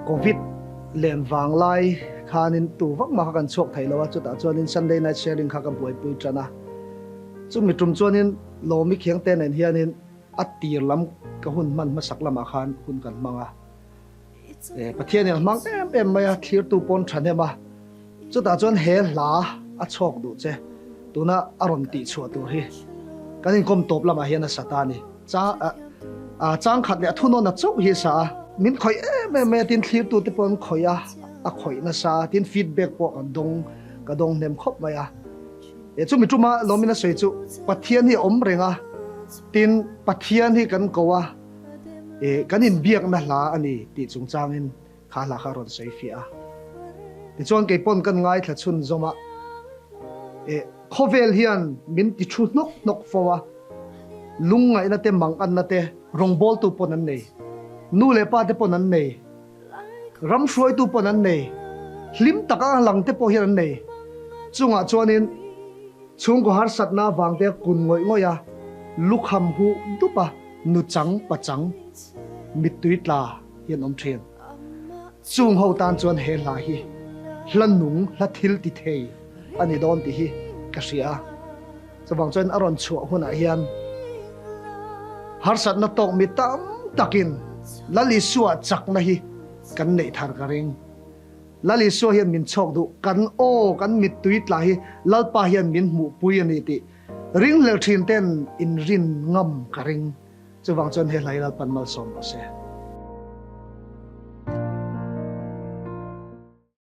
Covid len vang lai khanin tu vak mah kha kan chhuak thei lo a, chutah chuanin Sunday night sharing kha ka buaipui tan a. Chumi tum chuanin Lawmi Khiangte nen hianin a tir lam ka hun hman hmasak lamah khan hun kan hmang a. Pathian in a hmang em em mai a, thlirtu pawn thahnem a, chutah chuan he hla a chhawk duh che tuna a rawn tih chhuah tur hi kan inkawm tawp lamah hian a sa ta a ni. Chang khat leh a thunawn a chauh hi a sa a, min khawih em em mai a, tin thlirtu te pawh an khawih a, a khawih nasa a, tin feedback pawh kan dawng ka dawng hnem khawp mai a. Chumi tuma lawmin a sawi chu Pathian hi a awm reng a, tin Pathian hi kan ko a, Kan inbiakna hla a ni tih chungchangin kha hla kha a rawn sawi fiah a. Tichuan kei pawn kan ngaithla chhun zawm a, khawvel hian min ti thu hnawk hnawk fo a, lungngaihna te manganna te rawngbawltu pawn an nei, nu leh pa te pawn an nei, ram hruaitu pawn an nei, hlim taka lang te pawh hian an nei. Chungah chuanin chhungkaw harsatna avang te kun ngawih ngawih a, lukham huh dup a. Nuchang pachang mittui tla hi an awm thin. Chung ho tan chuan he hla hi hla nung, hla thil ti thei a ni dawn tih hi ka hria a. Chuvang chuan a rawn chhuah hunah hian harsatna tawk mi tam takin Lal Isua chakna hi kan neih thar ka ring. Lal Isua hian min chhawk duh, kan aw, kan mittui tla hi Lalpa hian min hmuhpui a ni tih Ringhlel thin ten in rin ngam ka ring. Chuvang chuan he hlai Lalpan malsawm rawh se.